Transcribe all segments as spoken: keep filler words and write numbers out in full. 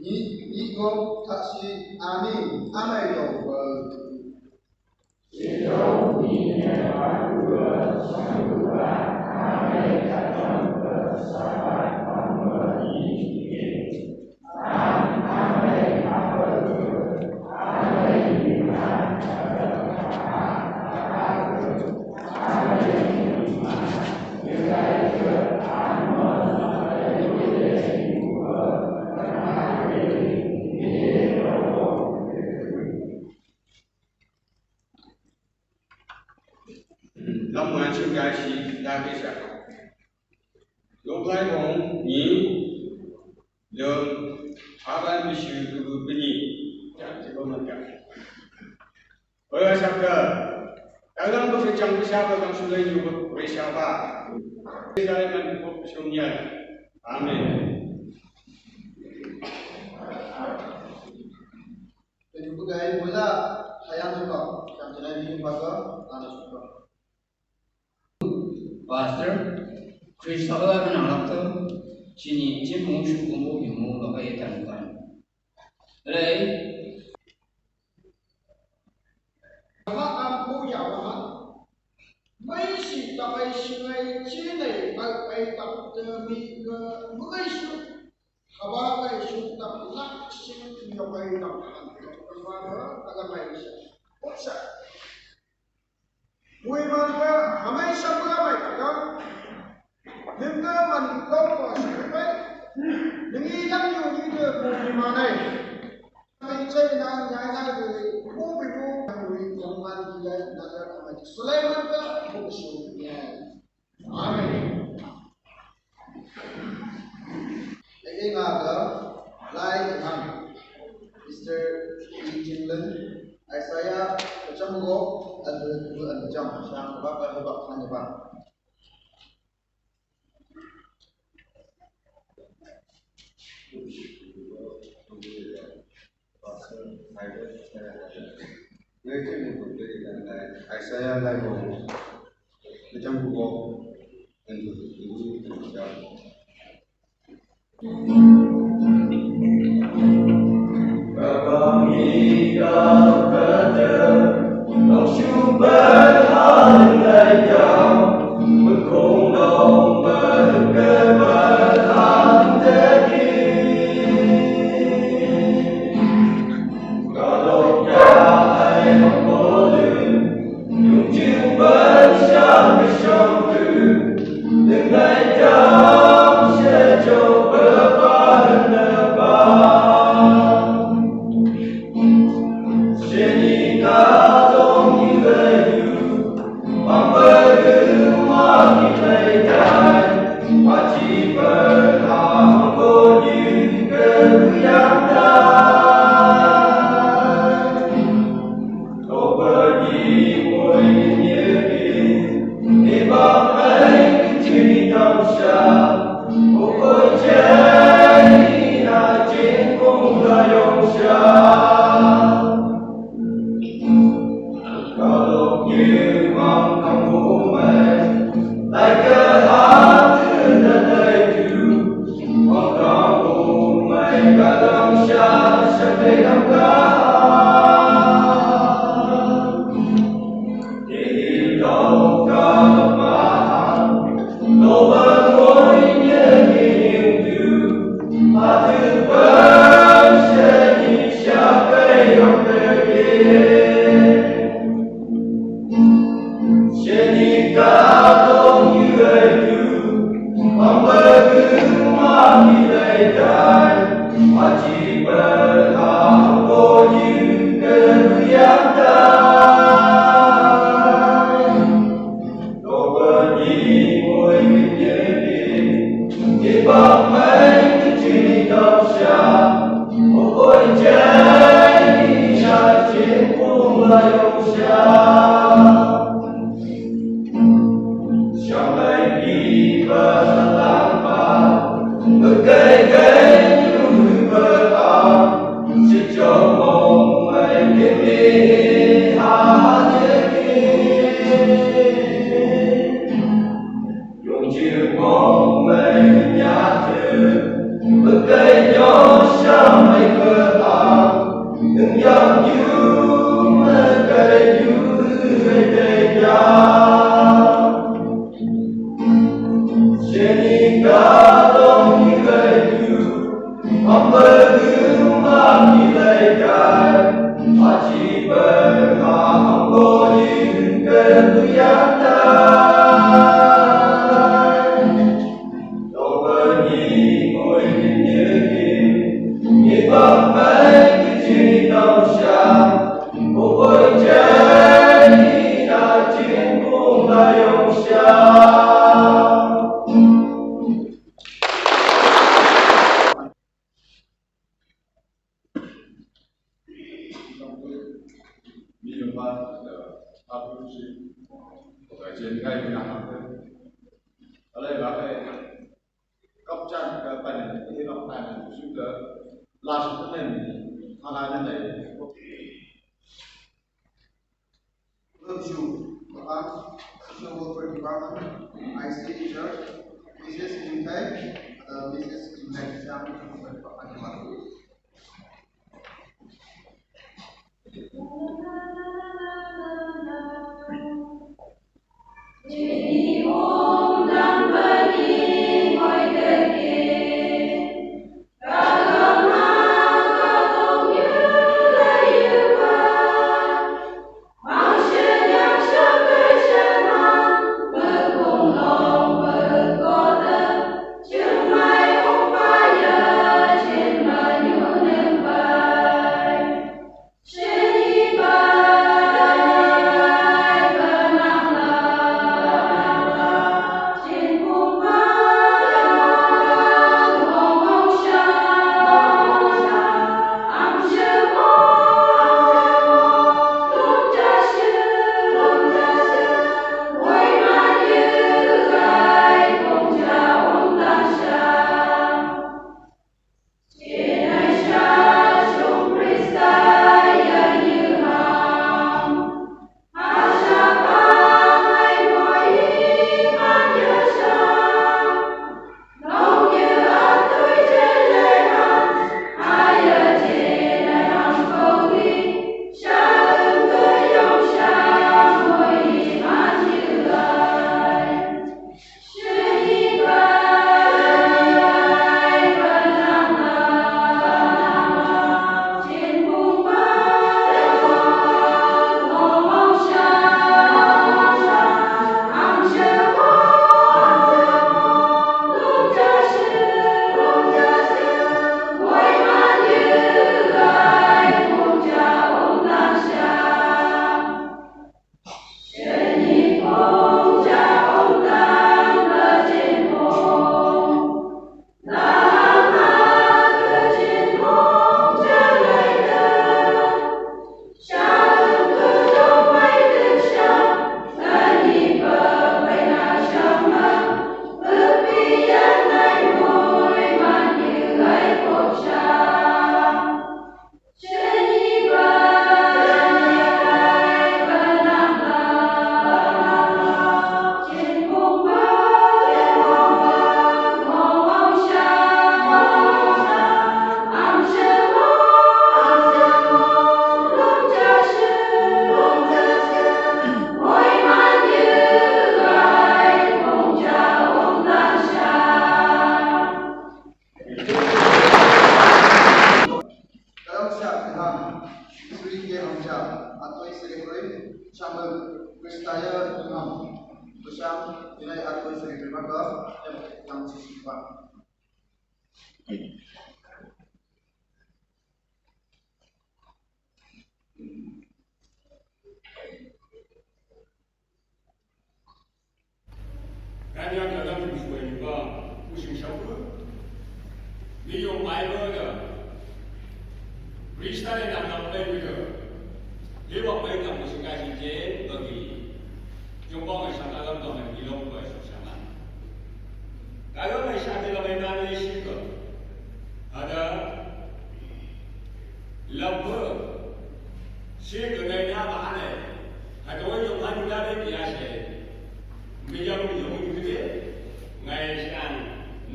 Ni, ni kong taksi amin, amai dong bal. Lam wan sing gai si la ke sa. Lo lai bong ni lo aban mi si ku bu ni. Ya, si bong ma ka. Oi, oi, sabda. Dalam bekerjang bersama dalam sulai ni buat bersama. Saya mendukung pesunia. Amin. Jadi, bukai bola hayang juga. Yang jelas ini baga, anu juga. Pastor, Krista la menang lakto, sini, sini mung su kumbu, mung baka ya tan tan. Rei. Hapa ang kuya wa. Mai si takai singai sinai ai ai tak demi ke mai su. Haba kai su tak lak sing nyokai tak han. Kepada agak mai sa. What's up? Bui man ka hamai sam ka mai ka ka. Ning ka man ka ka si ka pai. Ning i dang yu ni ka bui man ai. Ai chai na nyai na ka bui bui bui ka bui kong man ki ya na ka ka mai. Sulaiman ka bui su ni ai. Amen. Ege nga ka lai ka ham. Mister Lee Jin Lun, Isaiah, kachang ko, adu, adu, adu, jam, jam, ba, ba, ba, ba, ba. Isaiah lai ko. Kachang ko. Social Welfare Department, I C in charge, Missus Lim Thai, uh, Missus Lim Thai, Krista yau ni ham, Busham, inai atui seri lima ka, yang sisi pa. Kanya kalam ni suai ni ba, musim syaku. Ni yong Bible ga. Krista ni nam nam pen ni ga. Ni wak pen nam musim kasi je bagi. Yong bang sa kalam bang ni long ba sa sama. Kalam ni sa kalam ni nam ni si ga. Ada Lampu. Shi ke ngai na ba hane. Hado yong han na be ya she. Ngai yong yong yu de. Ngai shan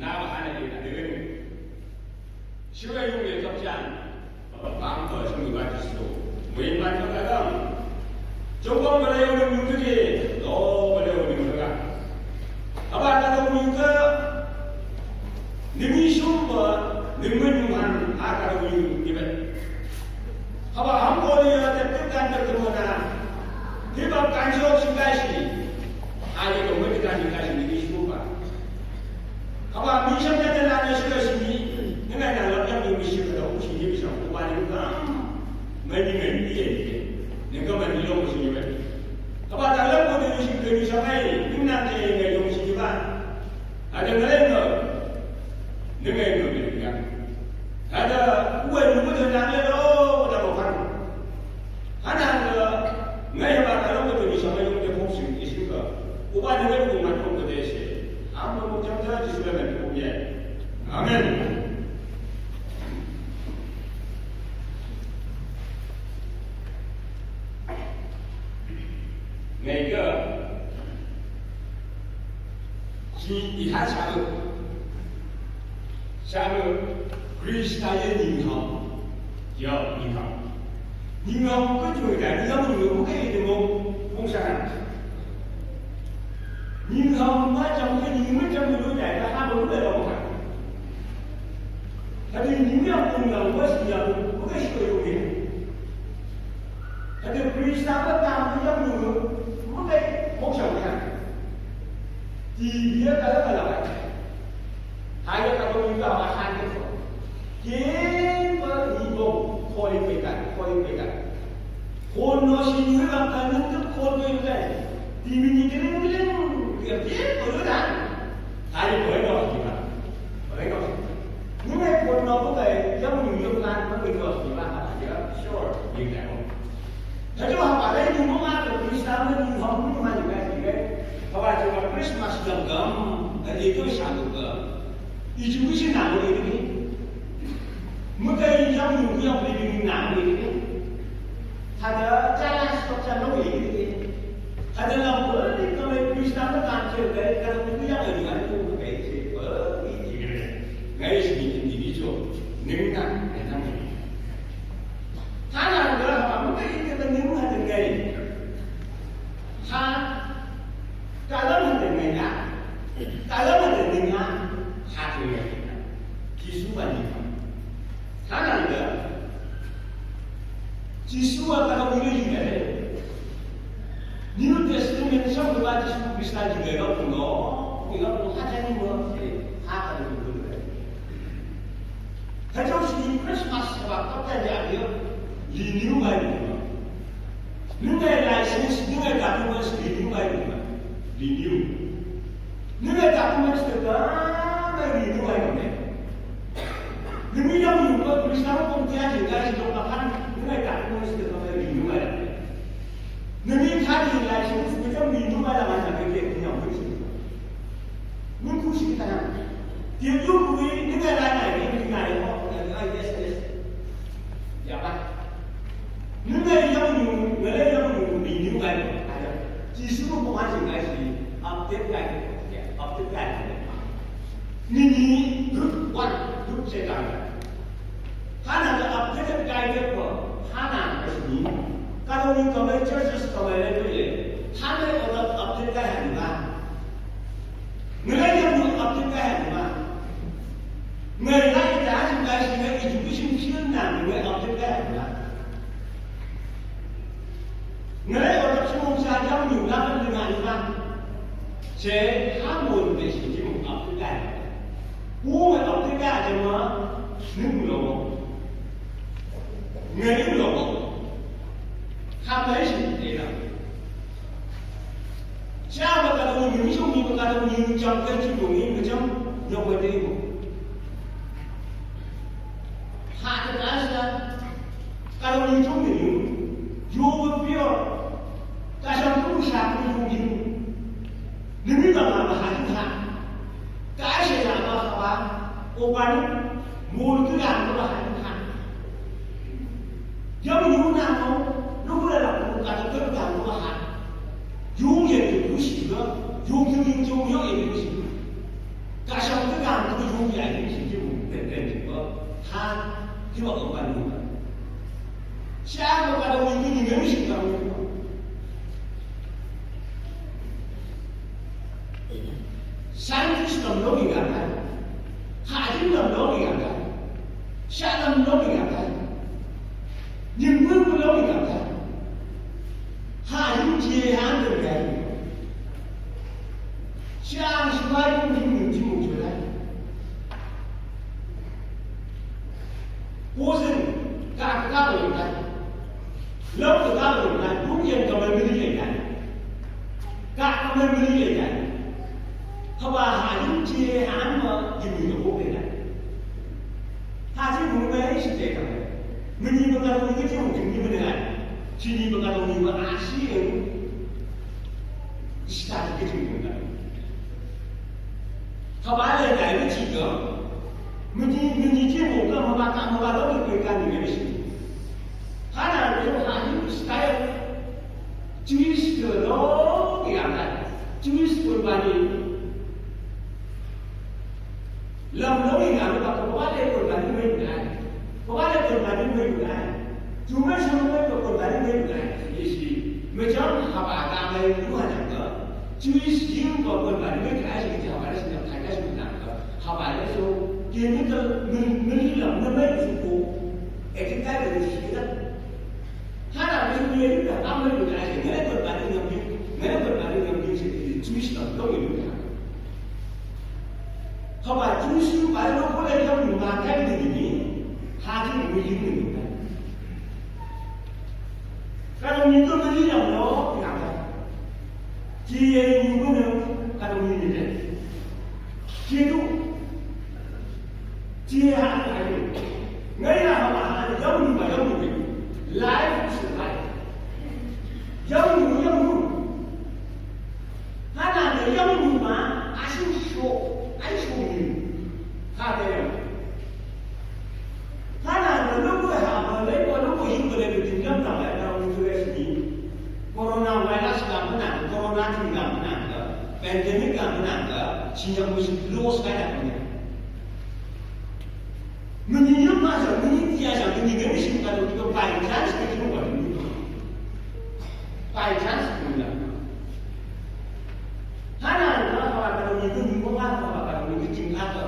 na ba hane de na de. Shi ke yong ye kap chan. Bang ko shi ba ti so. Mui ban ko ka dang. Jong bang ba le yong yu de. Do ba le yong yu de. Haba ta dong yu ka. Ning i sum ba, ning men yu han, a ka dong yu ni ba. Haba ham ko ni ya te te kan te ko na. Ni ba kan jo shi ka shi. A ye ko men kan shi ka shi ning i sum ba. Haba mi sha te te na ne shi ka shi ni. Ni na na la ka ni mi shi ka dong shi ni bi sha ko ba ni ka. Mai ni ngai ni ye ni. Ni ka ma ni long shi ni ba. Haba ta long ko ni shi ka ni sha mai. Ni na te ngai long shi ni ba. Ada ngalai no. Ngai no ni ya. Ada uwe ni mo na le lo ko da ko kan. Hana ko ngai ba ka lo ko ni sama yung de ko sing isi ka. Uba ni ko ma ko de se. Am ko jam da ji su le ko ya. Amen. Ngai ka. Ki i ha sa lo. Sa lo. Krista ye ning ham. Ya, ning ham. Ning ham ko jo da, ning ham ko ke de mo. Kong sa na. Ning ham ma jam ko ning ma jam ko da, ka ha mo da lo ka. Tapi ning ham ko ning ham ko si ya ko ke si ko yo ke. Hade Krista ba tam ko yam nu, mo kai mo shau kan. Ti bia ka la ka la. Haya ka ko ni ka ma han ke so. Ke ba ni ko ko ni pe ka, ko ni pe ka. Ko no si ni ba ka ni ko ko ni pe ka. Ti mi ni ke ni ke ni ke ko lo dan. Haya ko no si ba. Ko no si. Ni me ko no ko ka yam nu yo kan ko no si ba. Ya, sure. Ni ka. Hajjah haba lai ni mo ma ko Krista ma ni ham ni ma ni ka ni ka. Haba jo ka Christmas gam gam, ka ni ko sha ko ka. I ju ki si na mo ni ni. Mo ka i yam ni ko yam ni ni na mo ni ni. Hada jalan stop sa mo ni ni. Hada lam ko ni ka me Krista ma kan che ka ka ni yam ni ka ni ko ka che ko ni ni. Ngai si ni ni jo. Ni na, ni na mo ni. Kalam ga, haba mo ka ite ba ning ha de ngai. Ha, kalam ha de ngai na. Kalam ha de ning ha, ha de ngai. Jisu ba ning. Kalam ga, Jisu ba kalam ning ha de. New Testament sa ba Jisu Krista ji ga ko no, ni ga ko ha de ning mo, ha ka de ning mo. Hajjah si Christmas ba kata dia dia renew ngai ni. Ni ngai license, ni ngai documents renew ngai ni. Renew. Ni ngai documents te ka ngai renew ngai ni. Ni mi yang ni ko Krista ko tia ji ngai si lo ka kan ni ngai documents te ka ngai renew ngai. Ni mi ka ni license ni ka renew ngai la ngai ni ke ni yang ni. Nung kusi kita na. Ti yung kui, ni ngai lai ngai, ni ngai lai, oh, ngai lai, yes, yes. Ya ba. Ni ngai yang yung, ngai lai yang yung, ni yung ngai. Aya. Jisu ko ma si ngai si, update ngai, ya, update ngai. Ni ni, group one, group second. Hana ka update kai ke ko, hana ka sini. Ka dong ni ka mai churches ka mai le ko ye. Hana ko ka update kai han ba. Ngai yang ni update kai han ba. Ngai lai ka han ba si ngai education field na ngai update kai han ba. Ngai ko ka Che ha mun de shi ji mun Africa. Wu mun Africa je ma ning lo. Ngai ning lo. Ha mai shi de la. Cha ba ka dong ni mi shong ni ba ka dong ni jam ka ji dong ni jam yo wa de wo. Ha ta ka sa ka dong ni jong ni yo wa pio. Ka shang tu sha ku yo ni. Ni mi ba ma ba ha ni ha. Ka she la ba ha ba. O ba ni. Mo ni ka ba ha ni ha. Yau yu na mo, lu ku la la ku ka ta ku ka ku ha. Yu ye ni ku shi ga, yu yu yu yu yu ye ni ku shi. Ka shang ku ka ku yu ye ni shi yu pe pe ni ko. Ha, ki wa ko ba ni. Sha ko ka dong ni ni ni shi ka ni. Scientist lam lo ni ga ta. Hadin lam lo ni ga ta. Sha lam lo ni ga ta. Yin wu wu lo ni ga ta. Hadin je han de ga. Sha shi wa yin yin yin ji mu ju la. Ko sin ka ka lo ni ga. Lo ka ka lo ni ga. Duk yin ka ma mi ni ga. Ka ka ma mi ni ga. Haba ha yin je han ma yin ni ko ga. Ha je mu ma shi je ka. Mi ni ba ka lo ni ga je mu ni ma ni ga. Shi ni ba ka lo ni ba a shi yin. Shi ta ni ga je mu ni ga. Haba le ga ni ji ga. Mi ni mi ni je mu ka ma ba ka ma ba lo ni ga ni ga shi. Ha na ni ha ni style. Jewish ke lo ni ga. Jewish kurbani. Lam lo ni ga ba ka ba le kurbani mai ga. Ba le kurbani mai ga. Ju mai shang mai ka kurbani mai ga. Ye shi. Mai jang haba ka mai yu ha jang ka. Jewish jing ka kurbani mai ga shi ka haba shi na ka ka shi na ka. Haba le so. Ke ni ka mi mi lam na mai su ko. E ki ka le shi ka. Hana mi mi da amai mi da ai, ngai ko ba ni ngam bi, ngai ko ba ni ngam bi shi, Jewish ka lo mi da. Haba Jewish ba lo ko le lo mi ma ka ni ni, ha ji mi ni ni. Ka lo mi ko mi ni lo, ya ka. Ji ye ni ko ne, ka lo mi ni de. Ji du. Ji ha ni ha ni. Ngai na ha ma ha ni, yau ni ma yau ni. Life is life. Yau ni, yau ni. Hana ni yau ni ma, a shi sho, a shi sho ni. Ha de yau. Hana ni lo ko ha ma, lo ko lo ko yin ko le ko tin yam ta la, yau ni ko le shi ni. Coronavirus ka mu na, corona tin ka mu na, pandemic ka mu na, shi ya mu shi lo shi ka ya mu na. Mani yau ma sa, mani tiya sa, mani gani shi ka to, to by chance ka kino ba ni. By chance ka ni. Hana na ka ba ka ni ni ko ba ka ba ka ni tin ka ka.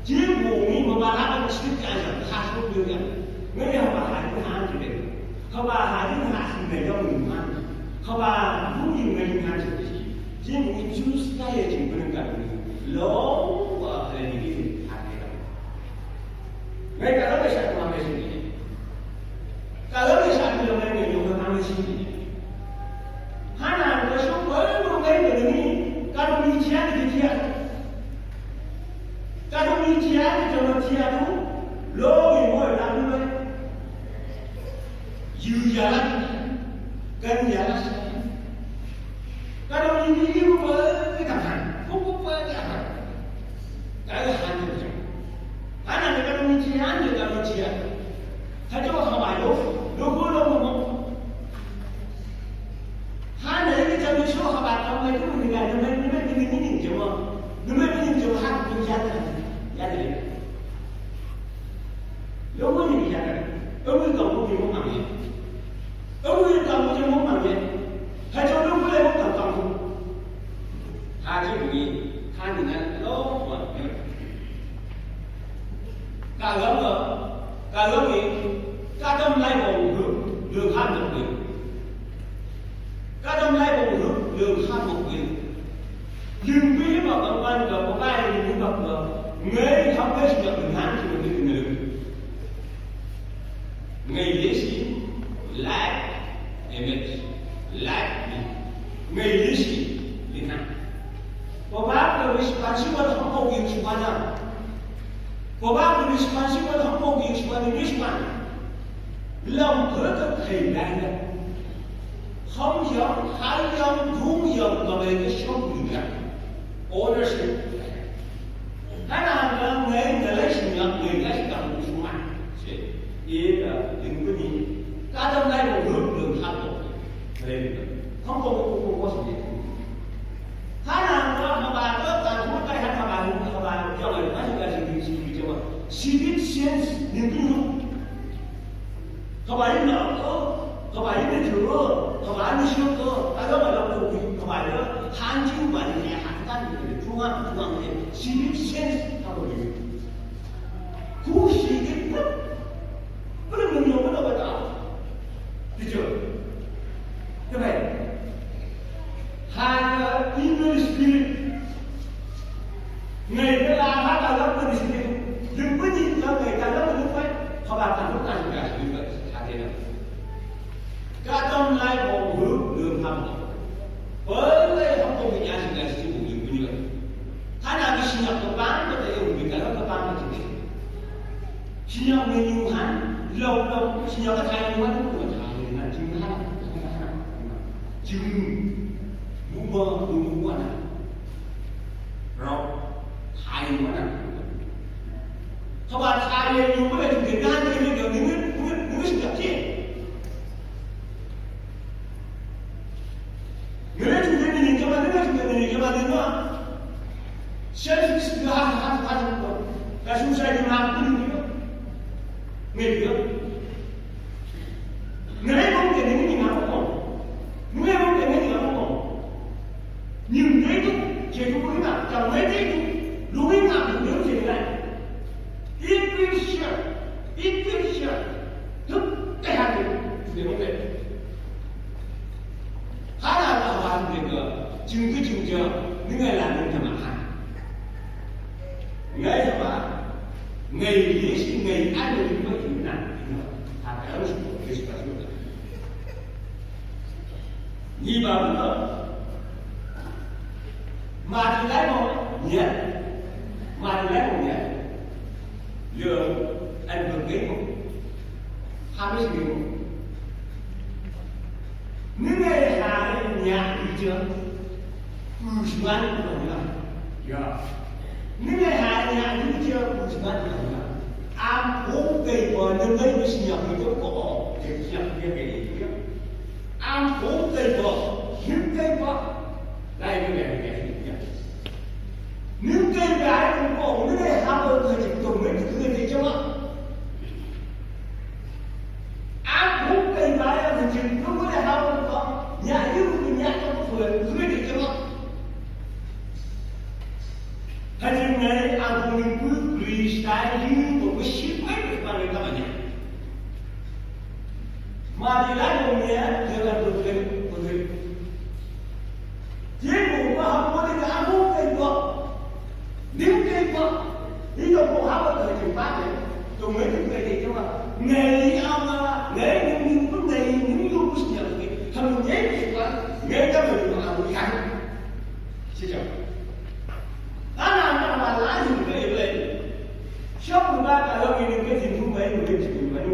Ji mo ni mo ba la ka shi ka sa, ka so ni ya. Ngai ya ba ha ni ha ni de. Ka ba ha ni ha shi ne ya mo ni ma. Ka ba mu ni ngai ha shi. Ji mo ni ju shi ka ya ji mo ni ka ni. Lo wa ha ni ni ha ni. Ngai ka lo ka sha ka ma ngai shi ni. Ka lo ka sha ka lo ngai ngai lo ka ma ngai shi ni. Hana ka shu ko lo ngai ngai ni. Ka lo ni chia ni chia. Ka lo ni chia ni chia ni chia tu. Lo ni mo la ni mo. Yu ya la. Kan ya la. Ka lo ni ni ni mo ko ka han. Ko ko ko ka han. Ka lo han ni. Hana ne ka mi chi, hana ne ka mi chi ya. Ka jo ha ba yo, lo ko lo mo. Hana ne ka mi sho ha ba ka mi ko ni ga, ni mi, ni mi, ni mi, ni mi jo mo. Ni mi, ni mi jo ha ko ya ta. Ya de. Lo ko ni ya ta. Lo ko ko ko mo ma. Lo ko ko ko mo ma. Ka jo lo ko le mo ka ka. Ha ji mi, ha ni na lo mo. Ka lo mo, ka lo mi, ka dam lai bong hu, lu ha mo hu. Ka dam lai bong hu, lu ha mo hu. Ling bwi hi bap bang ban ga, bap ai ling hi bap ga. Ngai hap ngai si ga, ngai han ki ngai ling. Ngai le si, like image, like me. Ngai le si, ling han. Bap ai ga responsible hap ko ling si ban na. Bap ai ga responsible hap ko ling si ban na, ling si ban. Lam ko ka kai ban na. Ham yam, hai yam, dung yam, ka bai ka shong ling yam. Ownership. Hana hana ngai ngai lai sing yam ngai ngai sing yam sung man. Se. Ye ka ling bwi ni. Ka dam lai mo rup lung hap ko. Ngai ling. Ham ko ko ko ko sing ye. Hana hana haba ko ka ko kai hana haba haba yam ngai ngai sing yam sing sing sing. Civic sense ling bwi ni. Kaba yin na ko, kaba yin na ko, kaba yin na ko, a lo ma lo ko, kaba lo, han ju ba ni ya, han tan ni, tuwa, tuwa ni, civic sense, kaba yin. Ku shi ke, ku, ku ni mo ko ba ta. Di jo. Kaba yin. Ha, inner spirit. Ngai ka la ha ka la ko ni si ni. Ling bwi ni la ngai ka la ko ni fai. Kaba ka ko ka ka ni fai. Ka ke na. Ka dam lai ko ru ru ha ko. Pai lai ha ko ni ya si ka si ko ling bwi ni. Ka na ki si na ko ban ko ta yo ni ka la ko ban ko ti. Si na ni yu han. Lo lo si na ka ta yu han ko ta ni na ti han. Ti mu ma mu ma na. Rau, thai ma na. Kaba thai le yu ma le tu ke dan ke ni ke ni ni ni ni sing ke. Ni le tu ke ni ni ke ma ni le tu ke ni ni ke ma ni ma. Selfish ke ha ha ha ha. Ka suicide ma ni ni. Ni ke. Ngai bang ke ni ni ngam ko. Ngai bang ke ni ni ngam ko. Nim ngai tu, je tu ko ni ngam, jang ngai tu, lu ngai ngam tu ngai je ngai. Equal share, equal share. Tuk, te ha ni, tu ni bang ke. Hana ka ha ni ke, jing ke jing je, ni ngai la ni ke ma ha. Ngai haba, ngai le si ngai an ngai ma ina, ina. Ha ka ru su ko ke si pa su. Ni ba ko. Ma ti lai mo, nia. Ma ti lai mo, nia. Yo, an ko ke mo. Ha me si mo. Ni ngai ha nia i jo. Ku si ma ni ko na. Ya. Ni ngai ha nia i jo ku si ma ni ko na. Am ko ke ko ni ngai ni si nia ku ko ko. Ke si nia ku ke ke. Am ko ke ko. Ni ke ko. Lai ni ngai ni ngai. Ni ke ko ai ko ko. Ni ngai ha ko ke ko ni ke ke ko. A buk kei ba ya, mi jing buk le ha buk ko, nya yu, nya yu ko, buk le ke ma. Ha jing ngai a buk ni buk Krista yu ko, buk shi ko, buk ba le ka ma nya. Ma di la yong nya, de la buk le, buk le. Ye ko ba ha ko le ka buk kei ba. Ning kei ba. Ni yong ko ha ba ka jing ba de. Tong ngai jing kei de ba. Ngai a ma, ngai ning ning ko ngai ning yong ko siang kei. Ka mo ngai kei ba. Ngai ka mo ma a mo ya. Si ja. Ana ma ma la yu kei le. Shop ba ka lo ning kei jing ko ngai ning kei jing ko ngai.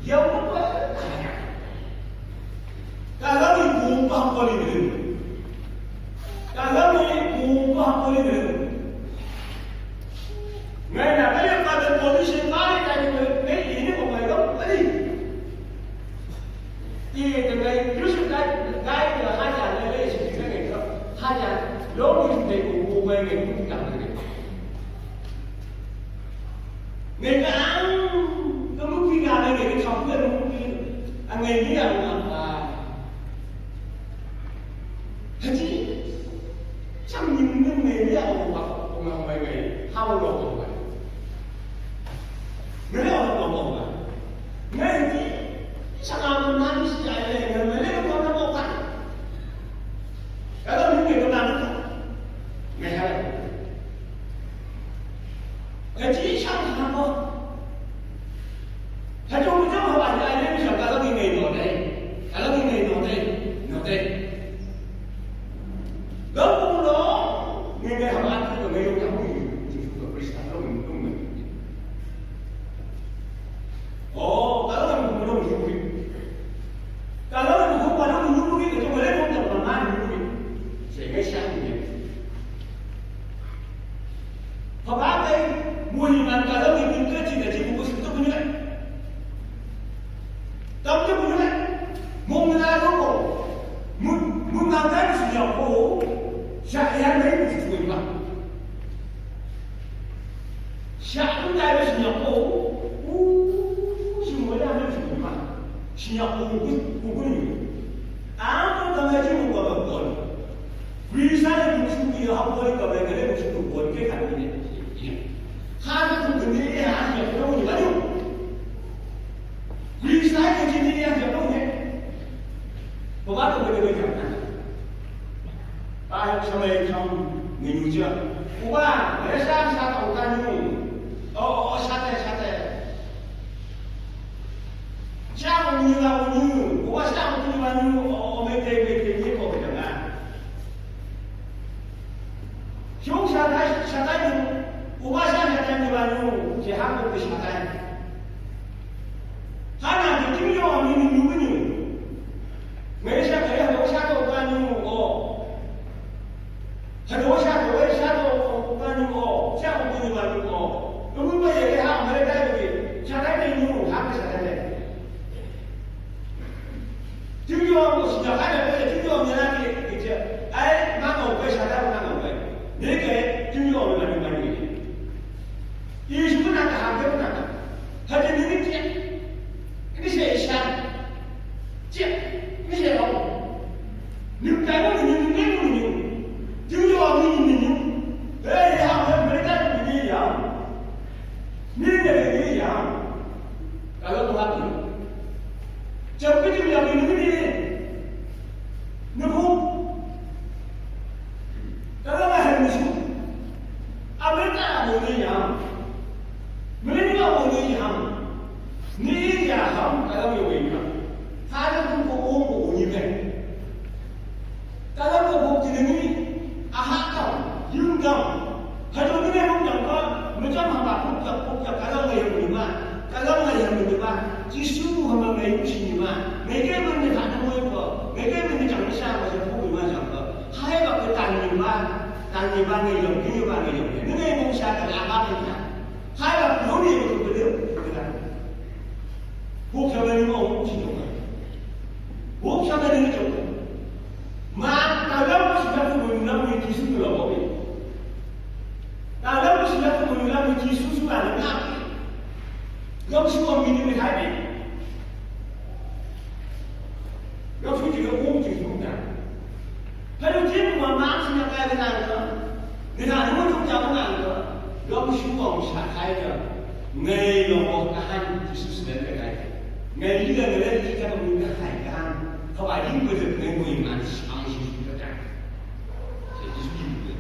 Yau ko ba. Ka lam i kung ko hap ko li ding. Ka lam i kung ko hap ko li ding. Ngai na ka le ka da ko li shi ngai ka ni ngai ini ko ngai ko li. I de ngai Kristo kai kai ka ha ja le le shi ka ngai ko. Ha ja lo ni de ko ko ngai ngai ko ka ngai. Ngai ka ang, ka mu ki ga ngai, ngai ka chong ka mu ki, a ngai ni ang ang ba. Ha ji, chang ni mu ngai ni ang ba, ko ma ngai ngai, ha lo ko ngai. Ngai lo ko ngai. Ngai ji, chang ang na ni si ai le, ngai ngai lo ko na ko ka. Ka chi chang ha mo. Ka chi mo chang ha ba ya le mi sa ka lo ki ngai no te. Ka lo ki ngai no te. No te. Ka mo lo. Ngai ngai ha ba ka ngai lo ka mo. Ji su ka Krista lo mo lo mo. O, ka lo mo lo mo. Ka lo mo ko pa lo mo lo mo ka chi mo le mo ta pa ma mo. Se ngai sa ni. Papa kai, muhimman ka lo ni min ka chi ka chi mu ku su tu ku ni. Tam tu ku ni. Mung na lo ko. Mun, mun na ka ni su ya ko. Sha ya na ni su ku ni ba. Sha ku na ni su ya ko. U, su mo ya ni su ku ni ba. Su ya ko ku, ku, ku ni. A ko ka na chi mu ko ba ko. Krista le mung su ki ha bo le ka be ka le mung su ko bon ke ka ni ne. Ha ka ku ni ya ya ko ni ba ni. Krista ke chi ni ya ko ni. Ko ba ko be ka ni. Ba ya sa me chang ni ni ja. Ko ba, le sa sa ka ka ni. O, o, sa te, sa te. Sha u nyu la u nyu, u wa sha u nyu la nyu, o, o, me te, me te, me ko ke na. Shung sha tai, sha tai nyu, u wa sha, sha tai nyu la nyu, je ha ko ke sha tai. Ha na ke kim yo nyu, nyu, nyu, nyu. Me sha ke ya, u sha ko ka nyu, o. Hado sha do, sha do, ko ka ni ko, sha ko ni wa ni ko. Nung ba ye ha, ma le dai ko, sha dai ni nu, ha ka sha dai. Tin yo ko sha ka dai, tin yo ni na ki, ki che. Ai, ma ko ko sha dai, ma ko ko. Ni ke, tin yo ni ma ni ma ni. Yesu na ka ha ke na ka. Ha ke ni ni che. Ni se sha. Che. Ni se lo. Ni ka ni ni ni ni ni. Ju yo ni ni ni. Hey, ya, ya, me ka ni ni ya. Ni ni ni ya. Ka lo ha ni. Che ke ju ya ni ni ni. Ni ko. Ka lo ha ni su. A me ka ni ni ya. Mele ni ka wo ni ham. Ni ya ham, ka lam yo we ni ham. Ha da kun ko o ko ni be. Ka lam ko ko ti ni. A ha ka, yung ka. Ha do ni ne yung ka. Me jam ha ba ko ka, ko ka, ka lam ngai ni ba. Ka lam ngai ni ba. Jisu ha ma ngai ni ba. Ngai ke ma ni ha ni mo ko. Ngai ke ma ni jam sa ma sa ko ni ma jam ko. Hai ba ko tan ni ba. Tan ni ba ngai yung, ni ba ngai yung. Ni ngai mo sa ka a ba ni. Hai ba, lo ni ko ko de, ko de. Buk sa ba ni mo, si no. Buk sa ba ni ko. Ma, ta lo si na ko mo na mi Jisu ko lo ko. Ta lo si na ko mo na mi Jisu su ba na. Lo si ko mi ni mi hai ni. Lo si ko mo Jisu na. Halo jin wa ma si na ka na ko. Ni na mo tu ja ko na ko. Lo si ko sa hai ko. Ngai lo ko ka han Jisu den ka kai. Ngai li ka ngai li ka ko ka kai ka han. Ka wa yin ko de ngai ko yin an sang shi shi ka kai. Se Jisu yin ko.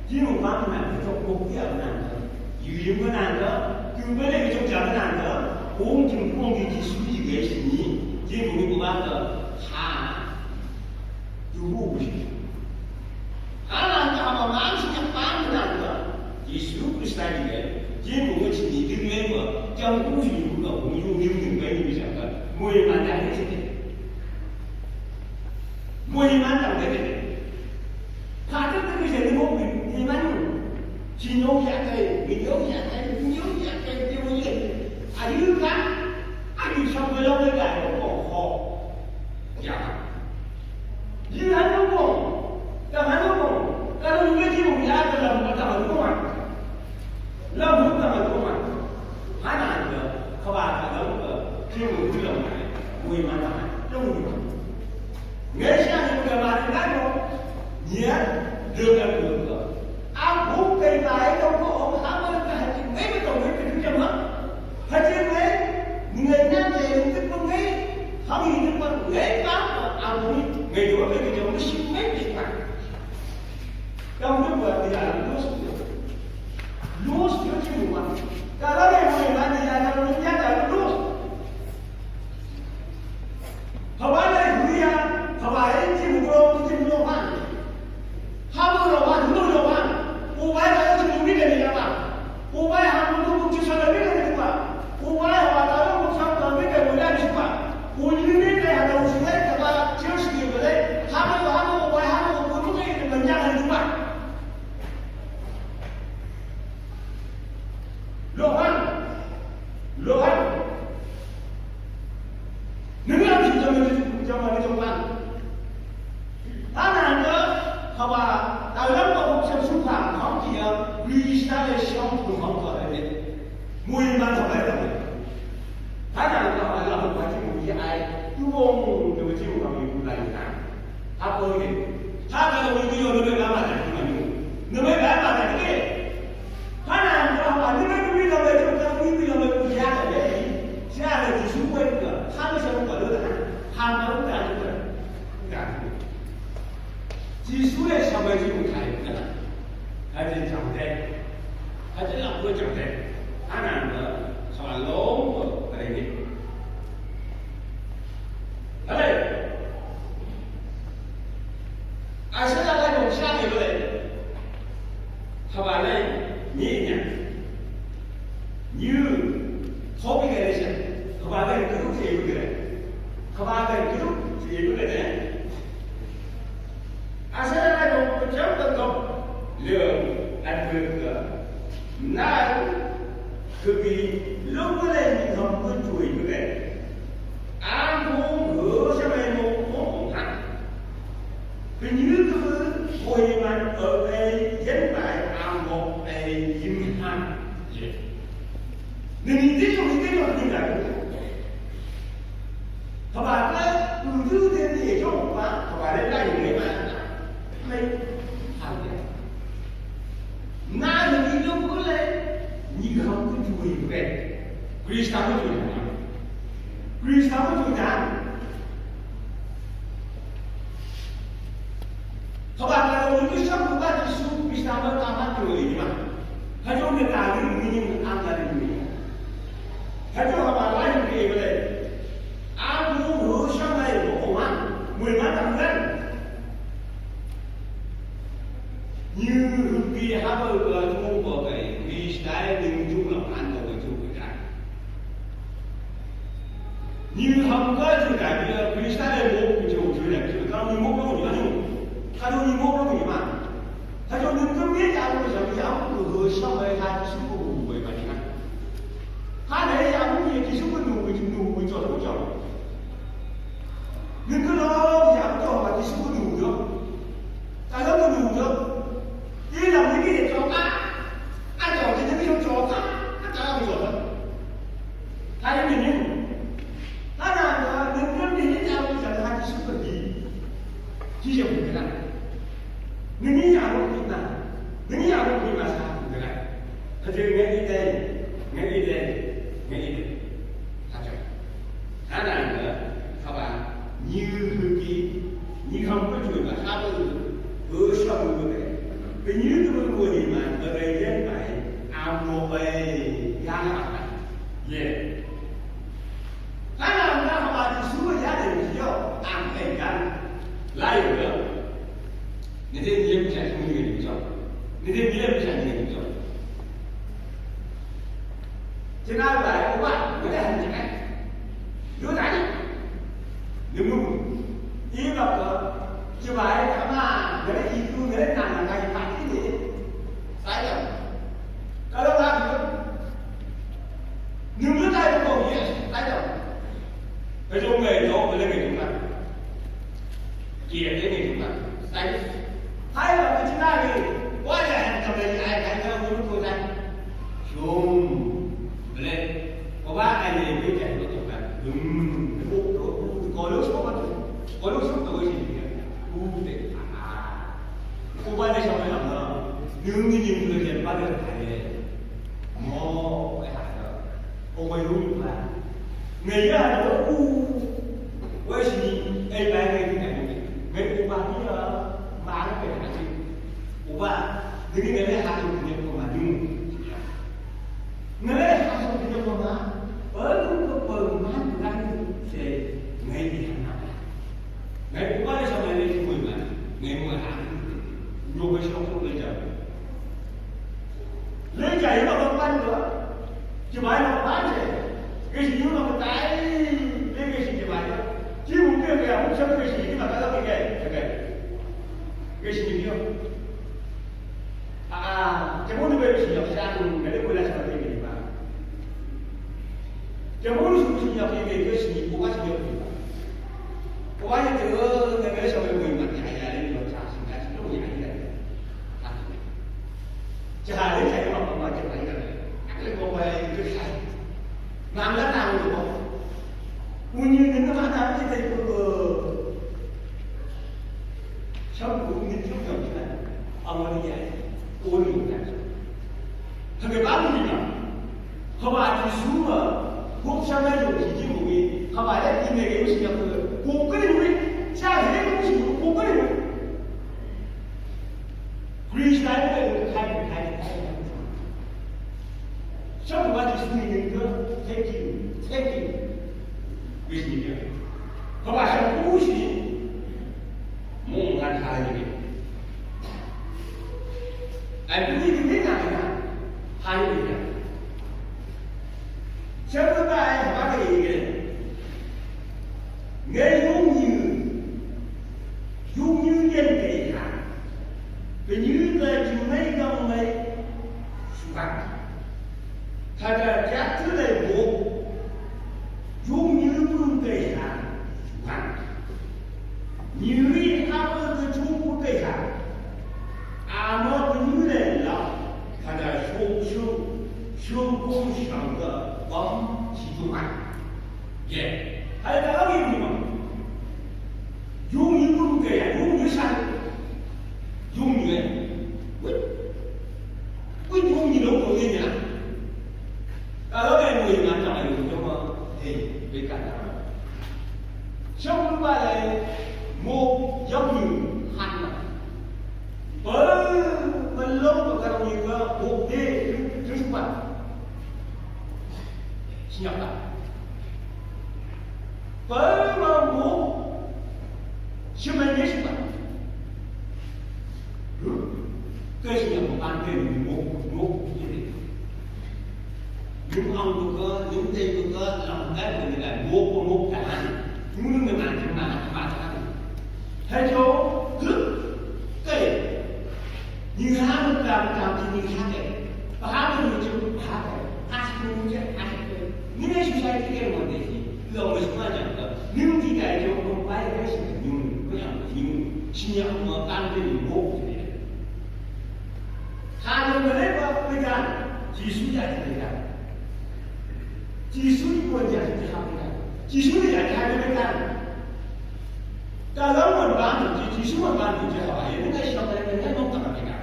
Yin ko ma na ko ko ya na ko. Yu yin ko na ko. Yu ko le ko ja na ko. Ko yin ko Jisu yi ga shi ni. Yin ko ko ba ko. Ha. Yu ko shi. Anan ka ama man si ka pan nan ka. Jisu Krista di ka. Jisu mo chi ni di me ko. Jang ku si ku ka ku yu yu ni ka ni sa ka. Mo ye man da ni si. Mo ye man da ni. Ka ta ta ni sa ni mo ni man. Chi nyo ya ka, ni nyo ya ka, ni nyo ya ka, ni nyo ya ka. A yu ka. A yu sa ko lo ka ko ko. Ya. Ji han nung kong, tang han nung kong, ka nung nung ji nung ya ka lam ka tang han nung kong. Lam nung tang han nung kong. Han han ka, ka ba ka lam ka, ji nung ji lam ka, mui ma tang han nung kong. Ngai sia nung ka ma ni na nung, nia, de ka nung ka. A buk kai ba ai nung kong, ha ma ka ha ji, ngai ma tong ngai ka ji ma. Ha ji ngai, ngai na ji, ngai ka ngai. Hami ni pa ngai pa, a mo ni ngai do ngai ka jong si ngai ni pa. Kam do pa ni a los. Los yo ti Mui man tawh ai lam. Tana tawh ai lam, wa jing mui ai. Tu wong, tu jing mui ai. Ha ko ye. Ha ka mui tu yo, ne mei ba ma ta ni ma ni. Ne mei ba ma ta ni. Tana tawh wa, ne mei tu mi lam, tu mi lam, tu ya ta ye. Sia le Jisu wei ka. Ha mei sa ko le ta. Ha ma ta ni ka. Jisu le sa mei jing mui ai ka. Ka jing jang de. Ka jing lam ko jang de. Ana na sa long ko ta ni. Hale. Asala lai bong sa ni bale. Haba lai ni nya. Ni. Hobi ga lai sa. Haba lai ka duk se bu ga lai. Haba lai ka duk se bu ga lai. Asala lai bong ko jam ko ko. Leo an bu ga. Na. Khabi, lok bale ni ham ko chui bale. Ang kong ho sa mai mo mo ha. Khabi ni ko ho ye man o ai yen bai ang mo ai yin ha. Ye. Ni ni te yo ni te yo ni la. Kaba ka, u du de ni yo ba, kaba le la ni ma. Mai. Ha ya. Na ni lo ko le, ni ham ko chui bale. Krista ko chui. Krista ko chui. Haba ka lo ni sa ko ba Jisu Krista ma ka ma ko ni ma. Ka jo ne ta ni ni ni a ka ni ni. Ka jo haba la ni ke bale. A ko ro sa ma ko ma. Mui ma ta ni. Ni ru pi haba ka ko ko ka. Krista ni ju la pan ko ju ka. Ni ham ka ju ka, ni Krista le mo ku ju ju le ju ka, ni mo ko ni ju. Ka ni mo ko ni ma. Ka ju ni ko mi ya ko ja ya ko ko sha mai ha Jisu ko ko ba ni ka. Ha le ya ko ni Jisu ko nu ko ju nu ko ju ko ju. Ni ko lo ya ko ba Jisu ko nu ko ju. Ka lo ko nu ko ju. Ni la ni ni ju ka. A ju ni ni ju ka. A ju ni ju ka. Ka ni ni. Ka na ka ni ni ni ni ya ko ja ha Jisu ko ni. Ji je ko ka. Ni ni ya ko ni na. Ni ni ya ko ni na sa ko ka. Ka je ni ni de. Ni ni de. Ni ni de. Ka je. Ka na ka, ka ba, ni hu ki, ni ham ko ju ka, ha ko, ko sha ko ko. Ka ni ko ko ni ma, ka ga yen ba, a mo ba, ya na ba. Ye. Ka na ka, ka ba, ni su ya de ni yo, a mo ya. La yo yo. Ni de ni ye ku sha ni ni yo. Ni de ni ye ku sha ni ni yo. Chi nai wa, wa, wa de han chi nai. Yu dai. Yu mu. I ba ko. Chi wa ai ka ma, wa de i tu, wa de na na ka i pa ti ni. Sai da. Ka lo wa yu. Yu mu dai ko ye, sai da. Ka jo ngai do, wa de ngai do na. Ki de ngai do na. Sai da. Hai ba ka chi nai ni. Wa de han ka ma ai ka ma yu ko dai. Shum. Bale, ko ba ai ne be ka ko to ka. Hmm, ko, ko, ko lo so ko to. Ko lo so to shi ne. U de. Ah. Ko ba de sha ma na. Ni ni ni ni de ba de ka ye. Mo, ko ha. Ko ko yu ba. Ngai ya ko u. Wa shi ni, ai ba ngai ni ka ni. Ngai ko ba ni ya. Ma ko ha ni. Ko ba. Ni ni ngai ha ko ni ko ma ni. Ngai le ha so ki ne ko ma, o ku ko ko ma ku ka ni se ngai ni ha na. Ngai ku ba le so ngai le ku ma, ngai mo ha. Yo ko so ko le ja. Le ja yo ko pan ko. Ki ba yo pan se. Ke si yo ko tai. Le ke si ki ba yo. Ki mu ke ke ya mu sa ke si ki ba ka ke ke. Ke si yo. Ah, ke mo ni be si yo sa ku ngai le ko la sa ke ni ba. Ke mo ni su si yo ke ke si ko ba si yo. Ko ba ni ke ke sa ko ni ma ya ya le ni sa si ka si ko ya ya. Ah. Ja le ja ma ma ke. Ol yong ta. Hage ba mi na. Haba Jisu ma, kop sa na yong Jisu mo mi. Haba ya i me ge mi si ya ko. Ko ko ni mi. Sa he ko si ko ko ni mi. Krista ni ko kai kai kai. Sa ko ba Jisu ni ni ko. Thank you. Thank you. Krista ni ko. Haba sa ko si. Mo kan ha ni. Ai, bu ni ni na na. Hai ni na. Sa bu ba ai ba ni ni. Ngai yung ni. Yung ni ni ke ha. Ke ni ke jing ngai ka ngai. Suka. Kada jat tu lai mo. Yung ni pun ke ha. Suka. Ni ri ha pun ke chung pun ke ha. Ama pun ni lai la. Kada shong shong, shong kong shang ke bam si tu ma. Ye. Hai ka ang ni ma. Yung ni pun ke ya, yung ni sa. Yung ni. Wih. Wih, yung ni lo ko ye ya. Kalau kan mo yung ngan ta yung yung ma. Hei, be ka ta. Shong lu ba lai mo yung ni han na. Ba, ba lo ba ka yung ni ka mo de, yung ba. Siap ta. Ba, ba mo. Siap ma ye siap ta. Kei si yang bukan kei ni mok, mok, jadi. Ni ang buka, ni tei buka, lang kai ni kan mok, mok tahan. Ni ni ni ni ni ni. Hai jo, kei. Ni ha mok ta ta ni ha kei. Ba ha ni ni ha kei. Ha ni ni ha kei. Ni ni society kei mo de. Lo mo si ma jang ka. Ni ni kai jo ko pai kei si ni ko yang ni. Si yang mo kan kei ni mok. Hale mele ba pegan. Jisu ya pegan. Jisu ni ko ya pegan. Jisu ni ya pegan. Kalau mo ba ni, Jisu mo ba ni, Jisu ba ni, ngai sa ba ni, ngai mo ta pegan.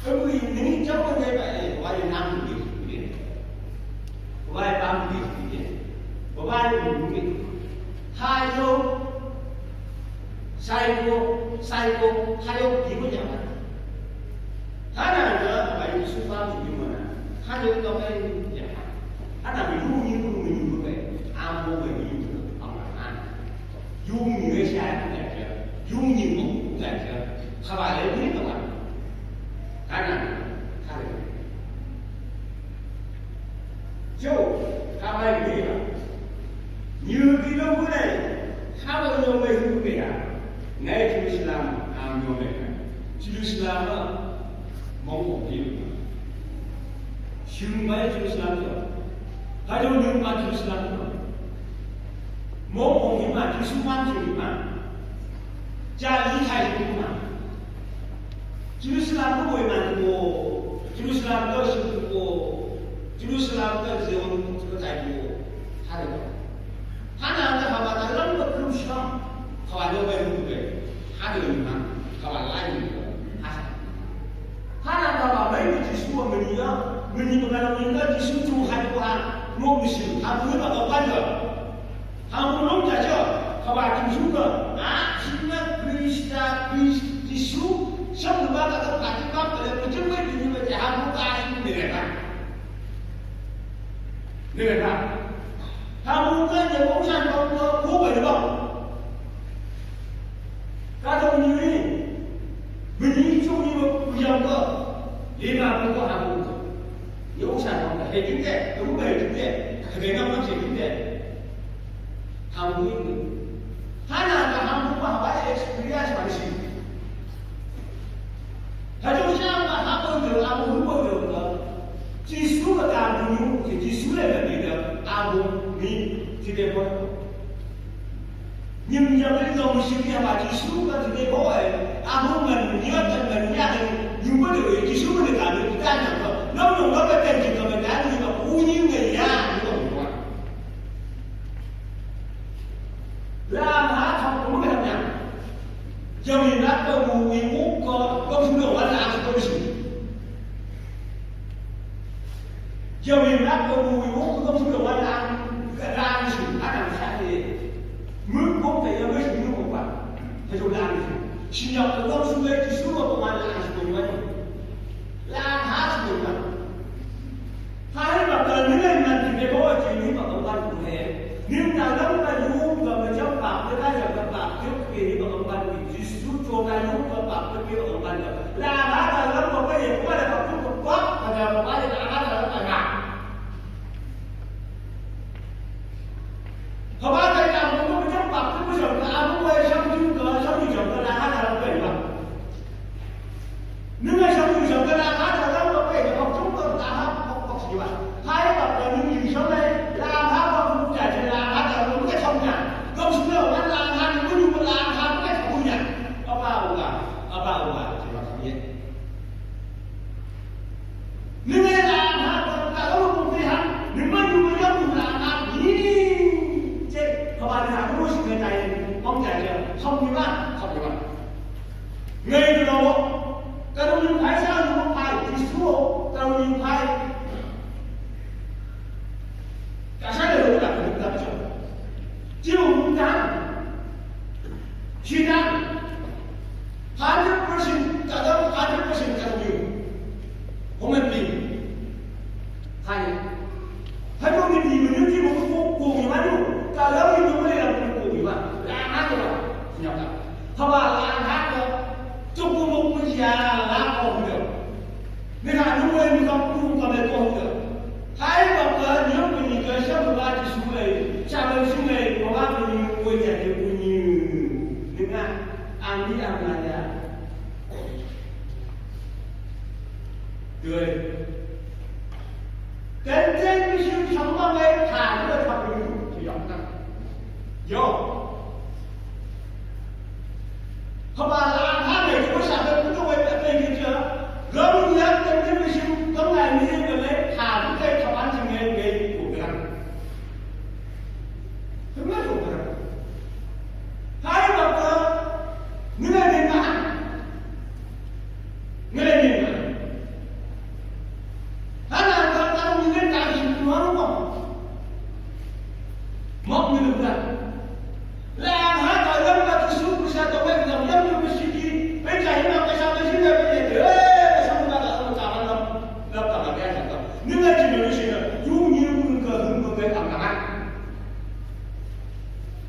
Ko ni ni jam ko ngai ba, eh, wa ni nam ni ni. Wa ba ni ni. Wa ni ni. Hayo. Sai ko, sai ko, hayo, di ko jama. Hana na, ba Jisu ba mi di mo na. Hana na, ba mi di mo na. Hana mi lu mi lu mi lu ko. Am bo mi lu ko. Am na. Yu mi ngai sai ko ya. Yu mi mo ko ya. Ka ba le mi ko ba. Hana. Hana. Cho, ka ba le mi ba. Ni ki lo ko le. Ka ba lo mi hu ko ya. Ngai Jerusalem, am yo me. Jerusalem, mong ong him. Shim bai Jerusalem yo. Hai dong nyung bai Jerusalem yo. Mong ong him ma, Jerusalem him ma. Ja li kai him ma. Jerusalem ko boi ma ko. Jerusalem ko shim ko. Jerusalem ko Zion ko tai ko. Hai dong. Hana ka haba ta lam ka krum sham. Kawan lo bai hu bai. Hana lo ni ma. Kawan lai ni ko. Hasa. Hana ka haba bai ni Jisu wa mani ya. Mani ba ka lo ni ka Jisu tu hai ko ha. Mo musim. Ha ko ba ka wan ya. Ha mo lo ja ja. Kaba Jisu ka. A, sina Krista, Krist-, Jisu. Sham ba ka ka ka ka ka le ko jeng bai ni ba ja ha mo ka shi ni ka. Nila na. Hamu ka ne ko san ko ko ko ba ba. Ka dong ni ni. Bini chu ni ba ku yang ko. Lima ko ko hamu ko. Ni ko san ko he jin de, ko ba he jin de. Ka de na ko he jin de. Hamu ni. Hana ka hamu ba ba experience ba ni si. Hajong siang ba hapon deu, amu hupon deu ka. Jisu ka ka amu nyu, Jisu le ka di da, amu ni, ti de ko. Nyim nyam le dong si ki ba Jisu ka ti de ko ai. Amu ngan ni ka ngan ni ka nyu ba deu, Jisu le ka ni ka na ko. Nong nong ka ba ten ji ka ba ka ni ka u ni ngai ya, ni ko. Lam ha thang ko mo ka nyam. Jami na ko mu wi mu ko ko su no wa la ko su. Yau wi nak ko wi wo ko su lo wa lang, ka lang su, a nang sa ni. Mu ko te yau wi su ko ba. Ka su lang su. Sin yau ko su le ki su ko wa lang su ko wa. Lang ha su ko wa. Hai ba ka ni le man ti de ko ti ni ba ko wa ko he. Ni ta lang ka yu ka ma jam ba ka ya ka ba ki ni ba ko wa ni. Ji su to ka yu ka ba ki ba ko wa ni. Lang ha ka lang ko ka ye ko wa ka ku ko ko ka ya ko wa ni lang ha ka lang ka ya. Haba kai ta mo mo jam pa, mo jam ka, mo mo jam ju ka, jam ju jam ka, la ha ta la kai ba. Nung ai jam ju jam ka, la ha ta la kai ba, jam ka, jam ka, la ha, pok, pok, si ba. Hai ba, ka nung ju jam lai, la ha, ba, ku ja, ja, la ha ta la kai jam ja. Ka su la, la ha, nung ju la ha, kai jam ja. Apa, apa, apa, apa, si ba, si ba. Ni ngai la ha ka ka lo ko pe ha, ni ma yu ma yam la ha ni. Che, ka ba ni ha ko si ngai tai, hong ja ja, hong ni ma, hong ni ma. Ngai tu lo, ka lo ni pai sa lo pai, Jisu, ka lo ni pai. Ka sa le lo ka ka ka. Jiu ta. Jiu ta. Hundred percent, ka dang hundred percent ka dang yu. Human being. Hai. Hai ko ni di mo ni di mo ko ko ni ma ni. Ka dang ni mo ni la ko ko ni ma. La ha ko. Nya ka. Haba la ha ko. Tu ko mo ko ya la ko ni. Ni ha ni mo ni ka ko ko me ko ni. Hai ba ka ni ko ni ka sha ba ji su le. Sha ba su le ko ba ko ni ko ya ko ni. Ni ka. Ang di ang la ya. Doi. Kan chen mi shu chang ma ngai tha ni ba chang mi shu chi yong na. Yo. Haba la ha ngai ko sa da ku to wai ta kai ni cha. Gam ya kan chen mi shu kam ngai ni ba le tha ni kai tha ban chi ngai ngai ko ka. Tha ma ko ka. Hai ba ka. Ni ngai ni ma. Ngai ni ma. Hana ka ka mi ngai ta shi tuan ko. Mok mi lu ka. La ha ka yam ka tu su ku sa to wai ka yam tu shi ki. Bai ka hi ma ka sa ka shi ngai bai de. Eh, sa mu ka ka ka ka. Ni ngai ji ni shi na. Yu ni ku ka hun ko ka ka ka.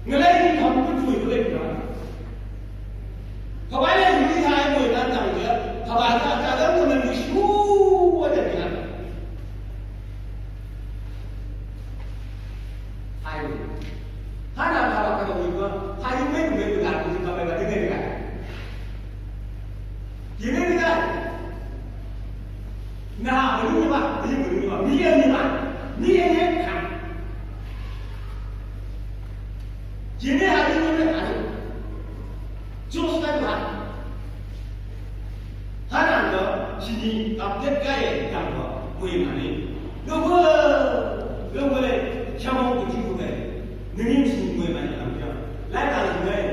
Ngalai ni kham ku tui ku lei na. Khabai lei ni hai moi nan tang dia. Khabai ka ka dang ka man ni shu wa da dia. Hai. Hana ka ka ka ni ka. Hai mai mai ka ka ka mai ba ni ka. Ji ni ka. Na, mi ni ba, mi ni ba, mi ni ba, mi ni ba, mi ni ba. Ji ni ha ni ni ha ni. Jus ka ha. Hana ka, ji ni update ka ye tang ba, mo ye ma ni. Lo ko, lo ko le, sha mo ko ji ko ka ye. Ni ni si mo ye ma ni tang ja. Lai ka ni ka ye.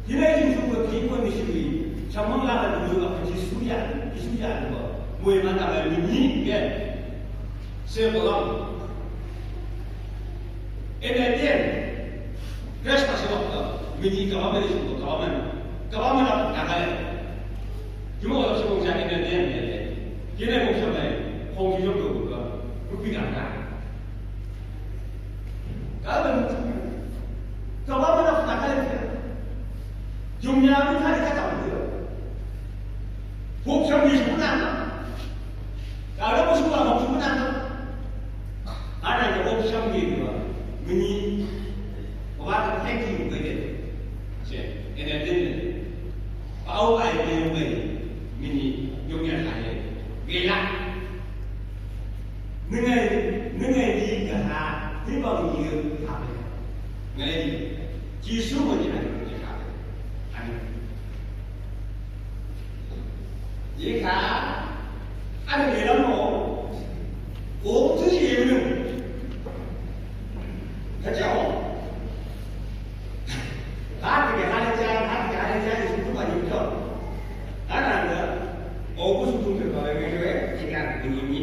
Ji ni ji ko ko ji ko ni si ni. Sha mo la ka ni lo ka ji su ya, ji su ya ni ko. Mo ye ma tang ka ni ni ke. Se ko lo. Ene tien. Christmas ko ka. Mi ni ka ba me ni ko ka ba me. Ka ba me na ka ka le. Ju mo ko se ko ja ene tien ne le. Ene ko se me. Hong ji yo ko ka. Ru pi ka ka. Ka ba me. Ka ba me na ka ka le. Jung ya mi ka le ka ta. Hok sam ni su na. Ka lo su ba hok su na. Ana ya hok sam ni ba. Mi ni. Ba ba ta ki ku ke de. Se. Ene de. Ba o ai de ku ke. Mi ni. Jung ya ka ye. Ge la. Ni ngai, ni ngai di ka ha. Ni ba ni ka ha. Ngai. Jisu mo ni ha. Ni ha. Ani. Ye ka, a le la mo, o tu ye mo. Ka ja o. Ha ke ha le ja, ha ke ha le ja, su tu ba ni jo. A na ga, o ku su tu ke ba le ke, ke ka ni ni.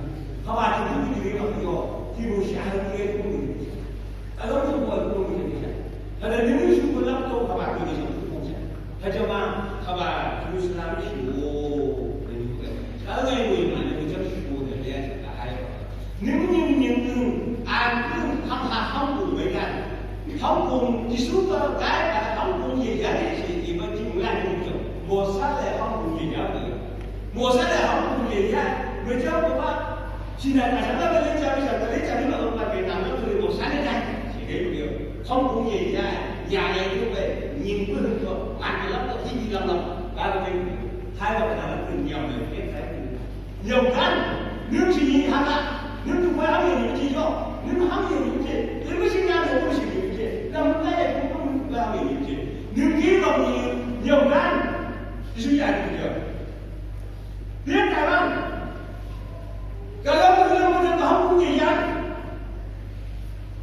Jesu pa gai pa ham kung ye ya le shi, i pa jing lan kung jong. Mosa le ham kung ye ya le. Mosa le ham kung ye ya. Mo jong ko pa. Sina ka sa ka le cha, sa ka le cha ni ma ko pa ke na ma ko Mosa le dai. Shi ke yo. Ham kung ye ya. Ya le ko pe. Ning ko ko. Ma ke la ko ti ni la ma. Ba ko pe. Hai la ka la ko ni ya me. Ke sai. Yau kan, nung si ni haka, nung tu pa hang ni ji jo, nung hang ni ji, nung si ni haka, nung si ni ji, nung kai nung tu pa hang ni ji, nung ki lo ni, yau kan, Jisu ya ni jo. Dia kawan, kalau kita mau hang ni ya,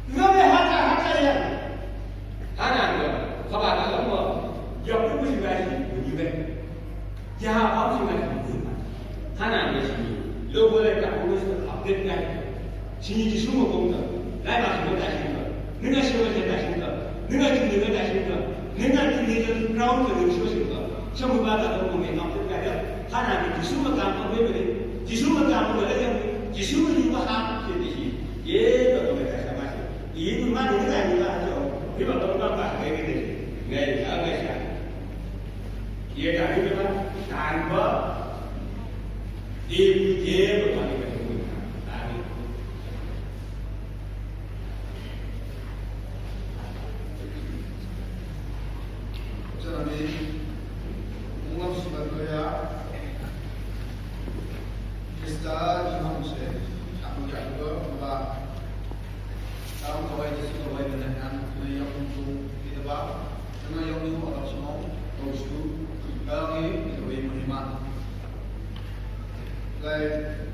kita mau haka haka ya, hana ni, kaba kalau mau, ya tu si ba si, ni ba. Yaha pam si ngai. Hana ngai si. Lo bo le ka ko si ka pet ngai. Si ni Jisu mo kong ka. Lai ma si mo ta si ka. Ni ngai si mo ta si ka. Ni ngai si ni ta si ka. Ni ngai si ni ka ground ka ni si ka. Sa mo ba ta ko mo ngai ka pet ngai. Hana ngai Jisu mo ka ko be be. Jisu mo ka ko be le. Jisu ni mo ha si ni si. Ye ba ko be ta sa ma si. Ye ni ma ni ngai ni ba jo. Ni ba ko ba ba ngai ni. Ngai ngai sa. Ye ta ni ba, tan ba, di bu ye ba ma ni ba ni ta ni. Chana mi, ungam si ba ko ya, Krista ni ham se, aku ya ko ba, tam ko ai Jisu ko ai na han, na yang tu, kita ba, Nanga yong nu adoption hong, go to, kami, ito ay mahima. Like,